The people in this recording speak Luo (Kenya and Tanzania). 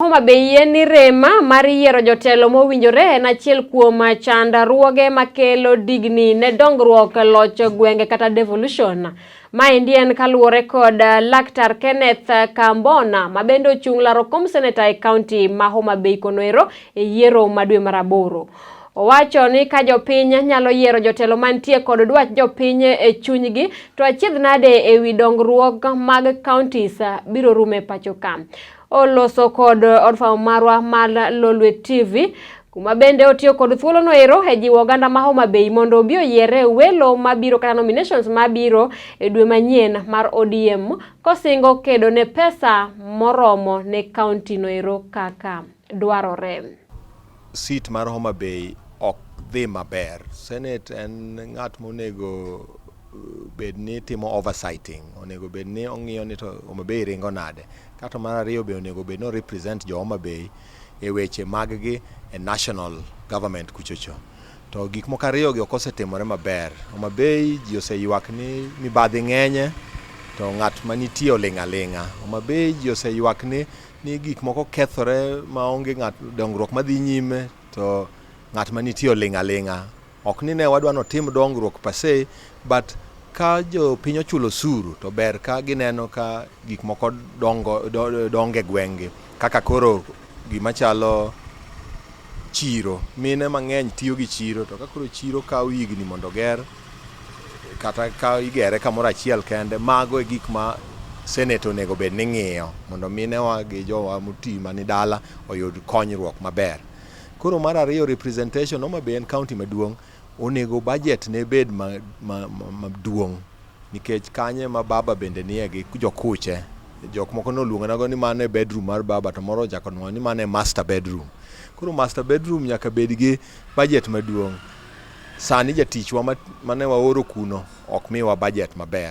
Homa Bay yie ni rem mar yiero jotelo mowinjore en achiel kuom chandruoge makelo digni ne dongruok loch gwenge kata devolution. Maendi en kaluwore kod Laktar Kenneth Kambona ma bende ochung' laro kom seneta e kaunti ma Homa Bay konoero e yiero ma dwe mar aboro. Owacho ni ka jopiny nyalo yiero jotelo mantie kod dwach jopiny e chunygi to achiedh nade ewi dongruok mag counties biro rumo e pacho ka. Oloso kod od fwambo marwa mar Lolwe TV kuma bende otiyo kod thuolono ero e jiwo oganda ma Homa Bay mondo obi oyiere welo mabiro kata nominations mabiro e dwe manyien mar ODM kosingo kedo ne pesa moromo ne kaunti no ero kaka dwarore. Seat mar Homa Bay ok dhi maber. Senate en ng'at monego bed ni timo oversighting, onego bed ni ong'iyo ni to Homa Bay ringo nade. Kato mar ariyo be onego bed ni o represent jo Homa Bay e weche mag gi e national government kuchocho. To gik moko ariyo gi ok osetimore maber. Homa Bay ji oseywak ni mibadhi ng'enye to ng'at manitie oling' aling'a. Homa Bay ji oseywak ni gik moko kethore maonge ng'at dongruok madhi nyime to ng'at manitie oling' aling'a. Ok ni ne wadwa ni otim dongruok per se, but ka jopiny ochulo osuru to ber ka gineno ka gik moko dongo dongo e gweng'gi. Kaka koro gima chalo chiro, mine mang'eny tiyo gi chiro to ka koro chiro kawo higni mondo oger kata ka igere kamoro achiel kende, mago e gik ma senate onego bed ni ng'iyo mondo minewa gi jowa moti mani dala oyud konyruok maber. Koro mar ariyo representation, Homa Bay en county maduong', onego budget ne bed maduong' nikech kanyo ema baba bende nie gi jokuche. Jok moko noluongonago ni mano e bedroom mar baba to moro ochako nuoyo ni mano e master bedroom. Koro master bedroom nyaka bed gi budget maduong'. Sani jatichwa mane waoro kuno ok miwa budget maber.